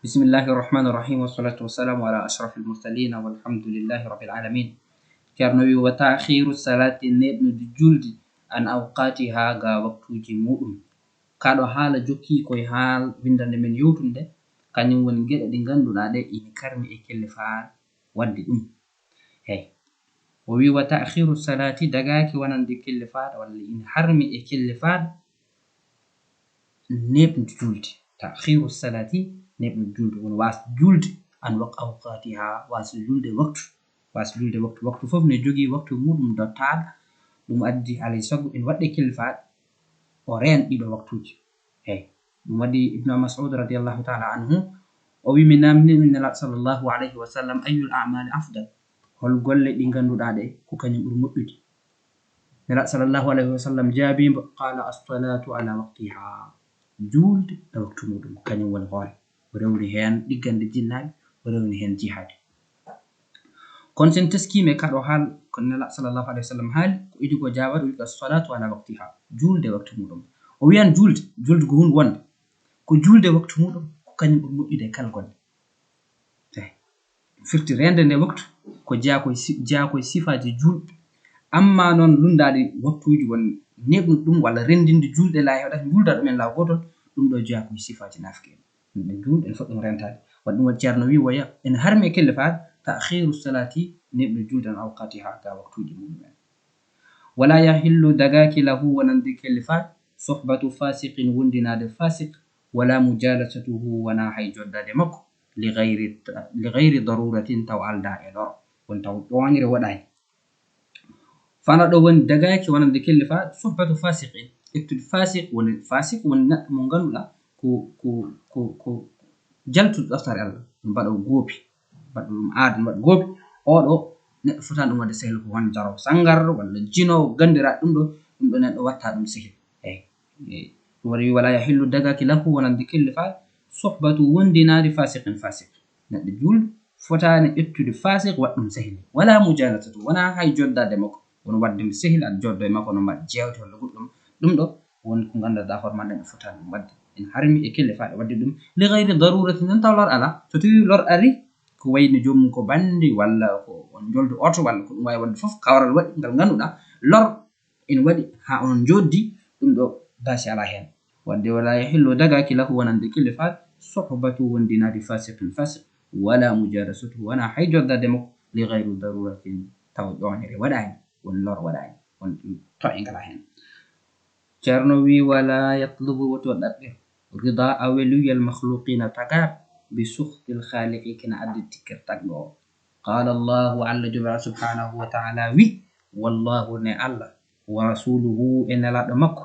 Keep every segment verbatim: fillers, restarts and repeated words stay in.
Bismillahi irrahmani irrahim, wassalatu wassalamu ala ashrafil mursalina walhamdulillahi rabbil alamin. Ceerno wi: wa taakhiru salati, neeɓnude julde, an awqatiha, ga waktuuji muɗum. Kaɗo haala jokki koye haal windande men yewtunde, kañum woni geɗe ɗe ngannduɗaa ɗe ina karmi e kellifaat waɗde ɗum. Hey. O wi: wa taakhiru salati, dagaaki wonande kellifaat, walla ina harmi e kellifaat neeɓnude julde. Taakhiru salati, neeɓnude julde, woni waasde julde, an waq-, awqatiha, waasde julde waktu, waasde julde waktu. Waktu fof ne jogii waktu muɗum dottaaɗo, ɗum addi alay sago ina waɗde kellifaat, o reen ɗiɗo waktuuji. Hey. Ɗum waɗi Ibnu Mas'ud radiyallahu ta'ala anhu, o wi: mi namni min Nelaaɗo sallallahu alayhi wa sallam, ayyul a'mali afdal? Hol golle ɗi ngannduɗaa ɗe ko kañum ɓuri moƴƴude? Nelaaɗo sallallahu alayhi wa sallam jaabii mbo, qala: as-salatu ala waqtiha. Julde e waktu muɗum, kañum woni hoore. O rewni heen ɗiggande jinnaaɓe, o rewni heen jihaade. Kono sen teskiima e kaɗo haal, ko Nelaaɗo sallallahu alayhi wa sallam haali, ko idi ko jaabaɗo, wi: as-salatu ala waqtiha. Julde e waktu muɗum. O wiyan julde, julde ko huunde wonde. Ko julde e waktu muɗum, ko kañum ɓuri moƴƴude e kala golle. Eey. Firti reende nde waktu, ko jeyaa koye si-, jeyaa koye sifaaji juulɓe. Amma noon lunndaade waktuuji won neeɓnude ɗum walla renndinde juulɗe laa hewɗata njuulda ɗumen laa gootol, ɗum ɗo jeyaa koye sifaaji naafiki en. Ɗum ɗo juulɗe en foti ɗum rentaade. Waɗi ɗum waɗi Ceerno wi woya, ene harmi e kellifaat, taakhiru salati, neeɓnude juulde an awqatiha, ga waktuuji muɗum en. Wala yahillu, dagaaki, lahu, wonande kellifaat, suhbatu fasiqin, wondinaade fasik, wala mujalasatuhu, wona hay joddaade makko, li gayri, li gayri daruratin, taw aldaa e lor, won taw ƴooñre waɗaani. Fana ɗo woni dagaaki wonande kellifaat, suhbatu fasiqin, ƴettude fasik, woni fasik woni neɗɗo mo ngannduɗaa ko, ko, ko, ko jaltuɗo ɗoftaare Allah, mbaɗo goopi, mbaɗo ɗum aada, mbaɗo goopi. Oɗo neɗɗo fotaani ɗum waɗde sehil, ko won jaroowo sanngar walla jinoowo ganndiraaɗo ɗum ɗo, ɗum ɗo neɗɗo watta ɗum sehil. Eey, eey. Ɗum waɗi wala yahillu, dagaaki, lahu, wonande kellifaat, suhbatu, wondinaade, fasiqin, fasik. Neɗɗo juulɗo fotaani ƴettude fasik waɗa ɗum sehil. Wala mujalasatu, wona hay joddaade makko, won waɗde mo sehil, aɗa joddo e makko, no mbaɗa jeewte walla goɗɗum. Ɗum ɗo woni ko ngannduɗaa hoore ma neɗɗo fotaani ɗum waɗde. En harmi e kellifaaɗe waɗde ɗum li gayri darurati, noon taw lor alaa. So tawii lor ari, ko wayi no joomum ko banndi walla ko on njoldu oto walla ko ɗum waawi waɗde fof, kawral waɗi ngal ngannduɗaa lor ina waɗi haa onon njooɗdi, ɗum ɗo baasi alaa heen. Waɗde wala yahillu, dagaaki, lahu, wonande kellifaat, suhbatu, wondinaade, fasiqin, fasik, wala mujalasatu, wona hay joddaade makko, li gayri daruratin, taw ƴooñre waɗaani, won lor waɗaani, won toƴƴe ngalaa heen. Ceerno wi: wala yatlubu, woto ɗaɓɓir, rida, a weluyal, makhluqina, tagaaɗo, bi sukhtil khaliqi, kina addi tikkere tagɗo o. Qala Allahu, Allah Joomiraaɗo subhanahu wa ta'ala wi: wallahu, ne Allah, wa rasuluhu, e Nelaaɗo makko,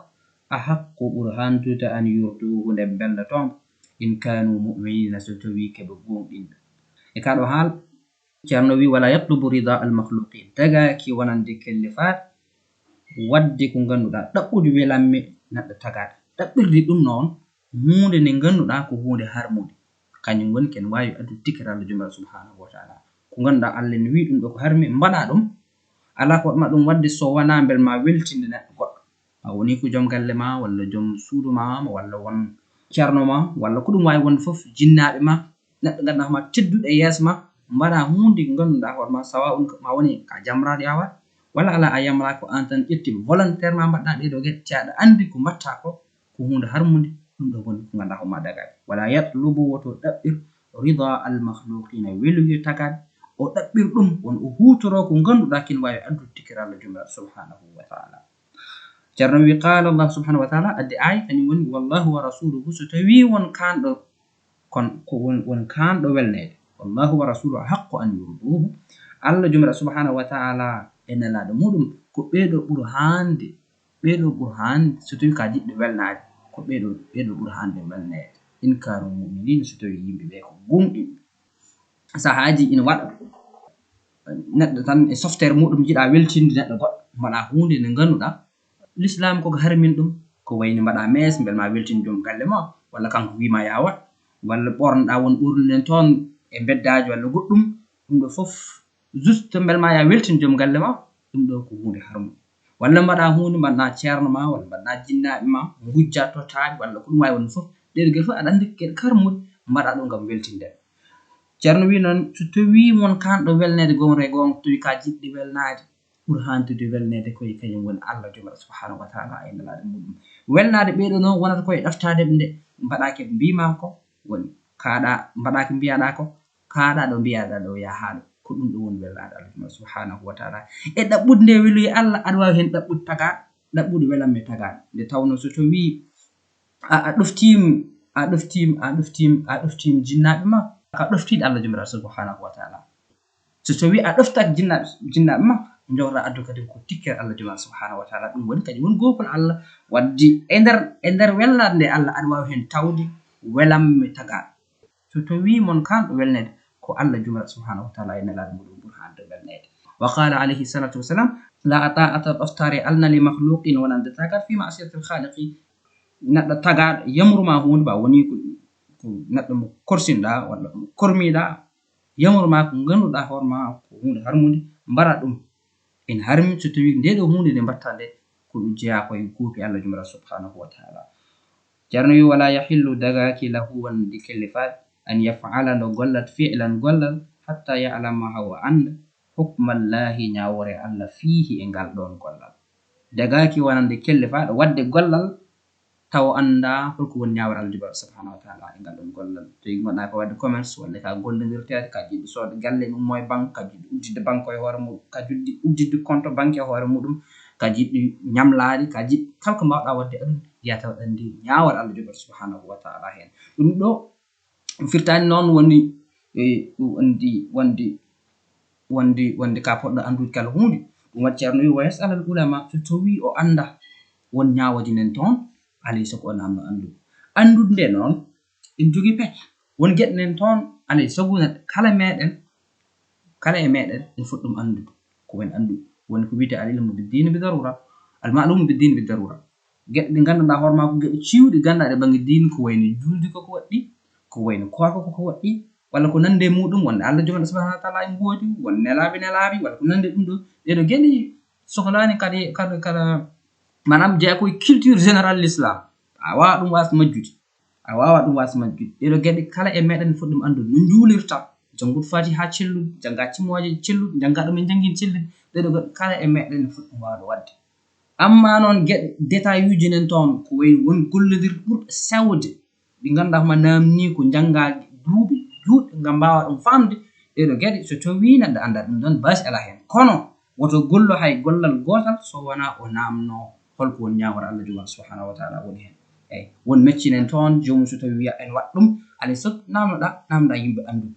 ahaqqu, ɓuri handude, an yurduhu, nde mbelnotoo mo, in kanu mu'minina, so tawii ko ɓe goongɗinɓe. E kaɗo haal, Ceerno wi: wala yatlubu rida al makhluqin, dagaaki wonande kellifaat waɗde ko ngannduɗaa, ɗaɓɓude welamme neɗɗo tagaaɗo. Ɗaɓɓirde ɗum noon, huunde nde ngannduɗaa ko huunde harmunde, kañum woni ken waawi addude tikkere Allah Joomiraaɗo subhanahu wa ta'ala. Ko ngannduɗaa Allah ne wii ɗum ɗo ko harmi, mbaɗa ɗum, alaa ko waɗma ɗum waɗde so wonaa mbel ma weltinde neɗɗo goɗɗo. A woni ko joom galle ma, walla joom suudu ma, walla won ceerno ma, walla ko ɗum waawi wonde fof, jinnaaɓe ma, neɗɗo ngannduɗaa hoore ma tedduɗo e yeeso ma, mbaɗa huunde ko ngannduɗaa hoore ma, sawa un ma woni ka jamraade a waɗ, walla alaa a yamraaki, ko aan tan ƴetti volontairement mbaɗɗa ɗee ɗoo geɗe, te aɗa anndi ko mbaɗta ko, ko huunde harmunde, ɗum ɗo woni ko ngannduɗaa hoore ma dagaaki. Wala yatlubu, woto ɗaɓɓir, rida al makhluqina, weluye tagaaɗo, o ɗaɓɓir ɗum, won o huutoroo ko ngannduɗaa kin waawi addude tikkere Allah Joomiraaɗo subhanahu wa ta'ala. Ceerno wi: qala Allah subhanahu wa ta'ala, addi aaya, kañum woni: wallahu wa rasuluhu, so tawii won kaanɗo, kon ko won, won kaanɗo welneede, wallahu wa rasuluhu ahaqqu an yurduhu, Allah Joomiraaɗo subhanahu wa ta'ala e Nelaaɗo muɗum, ko ɓee ɗoo ɓuri haande, ɓee ɗoo ɓuri haande, so tawii ka jiɗɗo welnaade, ko ɓee ɗoo, ɓee ɗoo ɓuri haande welneede, in kanu mu'minin, so tawii yimɓe ɓee ko goongɗinɓe. Sahaaji ina waɗa neɗɗo tan e softere muɗum, jiɗa weltinde neɗɗo goɗɗo, mbaɗa huunde nde ngannduɗaa lislaam ko ko harmin ɗum, ko wayni mbaɗa mees mbel ma weltin joom galle ma, walla kanko wiima yaa waɗ, walla ɓornoɗa won ɓornuɗen toon e mbeddaaji walla goɗɗum, ɗum ɗo fof juste mbel ma yaa weltin joom galle ma, ɗum ɗo ko huunde harmunde. Walla mbaɗa huunde, mbaɗa ceerno ma, walla mbaɗa jinnaaɓe ma, ngujja tottaaɓe, walla ko ɗum waawi wonde fof, ɗeɗo geɗe fof aɗa anndi geɗe karmuɗe, mbaɗa ɗum ngam weltinde. Ceerno wi noon, so tawii mon kanɗo welneede goonga e goonga, tawi ka jiɗɗi welnaade, ɓuri hantude welneede koye kañum woni Allah Joomiraaɗo subhanahu wa taala e nelaaɗo muɗum. Welnaade ɓeeɗo noon wonata koye ɗoftaade ɓe nde mbaɗaake ɓe mbiima ko woni kaaɗa, mbaɗaake mbiyaɗa ko kaaɗa ɗo mbiyaɗa ɗo yahaɗo. Ko ɗum ɗo woni welnaade Allah Joomiraaɗo subhanahu wa taala. E ɗaɓɓude nde weluye Allah, aɗa waawi heen ɗaɓɓude tagaa, ɗaɓɓude welamme tagaa. Nde tawnoo so tawii a, a ɗoftiima, a ɗoftiima, a ɗoftiima, a ɗoftiima jinnaaɓe ma, ka ɗoftiiɗo Allah Joomiraaɗo subhanahu wa taala. So tawii a ɗoftaaki jinnaaɓe, jinnaaɓe ma, njogata addu kadi ko tikkere Allah Joomiraaɗo subhanahu wa taala. Ɗum woni kadi woni goopol Allah waɗde e nder, e nder welnaade nde Allah, aɗa waawi heen tawde welamme tagaa. So tawii mon kanɗo welneede, ko Allah Joomiraaɗo subhanahu wa taala e nelaaɗo muɗum ɓuri hantude welneede. Wa qala alayhi salatu wa salam, la ta'ata, ɗoftaare Allah, li makhluqin, wonande tagaa, fi ma'siyatil khaliqi. Neɗɗo tagaaɗo yamru ma huunde, ba woni ko, ko neɗɗo mo korsinɗa walla mo kormiɗa, yamru ma ko ngannduɗa hoore ma ko huunde harmunde, mbaɗa ɗum. Ene harmi so tawii nde ɗo huunde nde mbaɗta nde ko ɗum jeyaa koye goopi Allah Joomiraaɗo subhanahu wa taala. Ceerno wi, wala yahillu, dagaaki, lahu, wonande kellifaade, an yaf'ala, no gollat, fi'lan, gollal, hatta ya'lama, haa o annda, hukmallahi, ñaawoore Allah, fiihi, e ngal ɗoon gollal. Dagaaki wonande kellifaɗo waɗde gollal tawa annda holko woni ñaawal Allah Joomiraaɗo subhanahu wa taala e ngal ɗoon gollal. Tawi ngonɗa ko waɗde commerce, walla ka gollondirteede, ka jiɗɗo soodde galle mum e banque, ka jiɗɗo udditde banque e hoore mum, ka jiɗɗo udditde compte banque e hoore muɗum, ka jiɗɗo ñamlaade, ka jiɗɗo kala ko mbaawɗa waɗde aduna, yaa tawa anndi ñaawal Allah Joomiraaɗo subhanahu wa taala heen. Ɗum ɗo firtaani noon woni, e, ɗum anndi wonde, wonde, wonde ka poɗɗo anndude kala huunde. Ɗum waɗi Ceerno wi, wa yas'alal ulama, so tawii o annda won ñaawooje nen toon, alay sago o naamno anndude. Anndude nde noon, en jogii pehe. Won geɗe nen toon, alay sago neɗɗo kala meɗen, kala e meɗen, en foti ɗum anndude. Ko en anndu, woni ko wiyetee al ilmu bid diini bi darura, al maalumu bid diini bi darura. Geɗe ɗe nganndanɗaa hoore maa ko geɗe ciwɗe, ngannduɗaa ɗe bannge diine, ko wayno juulde ko ko waɗɗi, ko wayno koorka ko ko waɗɗi, walla ko nande e muɗum, wonde Allah Joomiraaɗo subhanahu wa taala en ngoodi, won nelaaɓe nelaaɓe, walla ko nande ɗum ɗo. Ɗee ɗo geɗe sohlaani kadi, kadi, kala, maanaam, jeyaa ko e culture générale l'islam. A waawaa ɗum waasde majjude. A waawaa ɗum waasde majjude. Ɗee ɗo geɗe kala e meɗen foti ɗum anndude. No njuulirta, janngude Fatiha cellude, jannga cimooje cellude, jannga ɗum en janngin cellude. Ɗee ɗo geɗe kala e meɗen foti ɗum waawde waɗde. Amma noon geɗe détail uji nen toon, ko wayi won gollondirɗe ɓurɗe sewde, ɗi ngannduɗaa ko ma naamnii ko njanngaa duuɓi juutɗi ngam mbaawa ɗum faamde. Ɗee ɗo geɗe, so tawii neɗɗo anndaa ɗum ɗoon, baasi alaa heen. Kono woto gollu hay gollal gootal so wonaa o naamnoo holko woni ñaawal Allah Joomiraaɗo subhanahu wa taala woni heen. Eey, won mecci nen toon, joomum so tawii wiya en waɗ ɗum, alay sago naamnoɗaa, naamnoɗaa yimɓe annduɓe.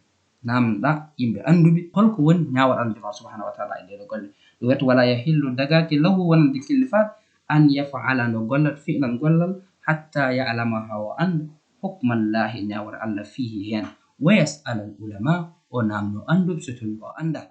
Naamnoɗaa yimɓe annduɓe holko woni ñaawal Allah Joomiraaɗo subhanahu wa taala e ɗee ɗo golle. Ɗum waɗi wala yahillu, dagaaki, lahu, wonande kellifaɗo, an yaf'ala, no gollat, fi'lan, gollal, hatta ya'lama, haa o annda, hukmallahi, ñaawal Allah, fiihi, heen. Wa yas'alal ulama, o naamno annduɓe so tawii o anndaa.